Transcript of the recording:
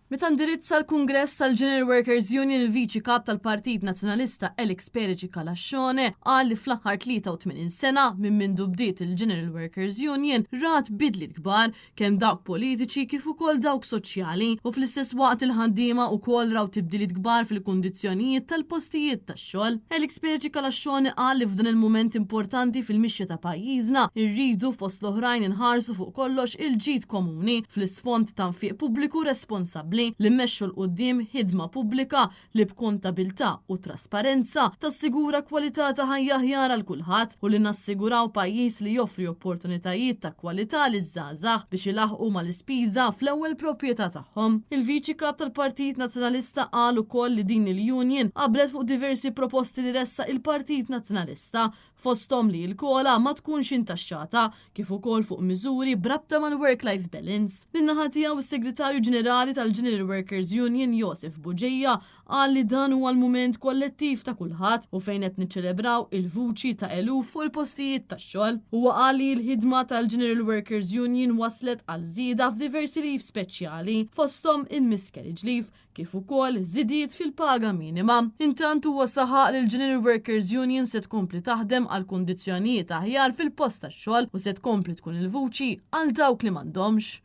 Meta ndirizza l-Kungress tal-General Workers Union il-Viċi Kap tal-Partit Nazzjonalista Alex Perici Calascione qal li fl-aħħar 83 sena minn mindu bdiet il-General Workers Union rat bidliet kbar kemm dawk politiċi kif ukoll dawk soċjali u fl-istess waqt il-ħaddiema wkoll raw tibdiliet kbar fil-kundizzjonijiet tal-postijiet tax-xogħol. Alex Perici Calascione qal li f'dan il-mument importanti fil-mixja ta' pajjiżna rridu fost l-oħrajn inħarsu fuq kollox il-ġid komuni fl-isfond ta' nfiq pubbliku responsabbli li mmexxu 'l quddiem ħidma pubblika li b'kontabilità u trasparenza tassigura kwalità ta' ħajja aħjar għal kulħadd u li nassiguraw pajjiż li joffri opportunitajiet ta' kwalità liż-żgħażagħ biex ilaħħqu mal-ispiża fl-ewwel proprjetà tagħhom. Il-Viċi Kap tal-Partit Nazzjonalista qal ukoll li din il-union qablet fuq diversi proposti li ressaq il-Partit Nazzjonalista fosthom li l-COLA ma tkunx intaxxata, kif ukoll fuq miżuri b'rabta mal-work-life balance. Min-naħa tiegħu s-Segretarju Ġenerali tal-General Workers Union Josef Bugeja qal li dan huwa l-mument kollettiv ta' kulħadd u fejn qed niċċelebraw il-vuċi ta' eluf fuq il-postijiet tax-xogħol. Huwa qal li l-ħidma tal-General Workers Union waslet għal żieda f'diversi leave speċjali, fosthom il-miscarriage leave, kif ukoll żidiet fil-paga minima. Intant huwa saħaq li l-General Workers Union se tkompli taħdem għal kundizzjonijiet aħjar fil-post tax-xogħol u se tkompli tkun il-vuċi għal dawk li m'għandhomx.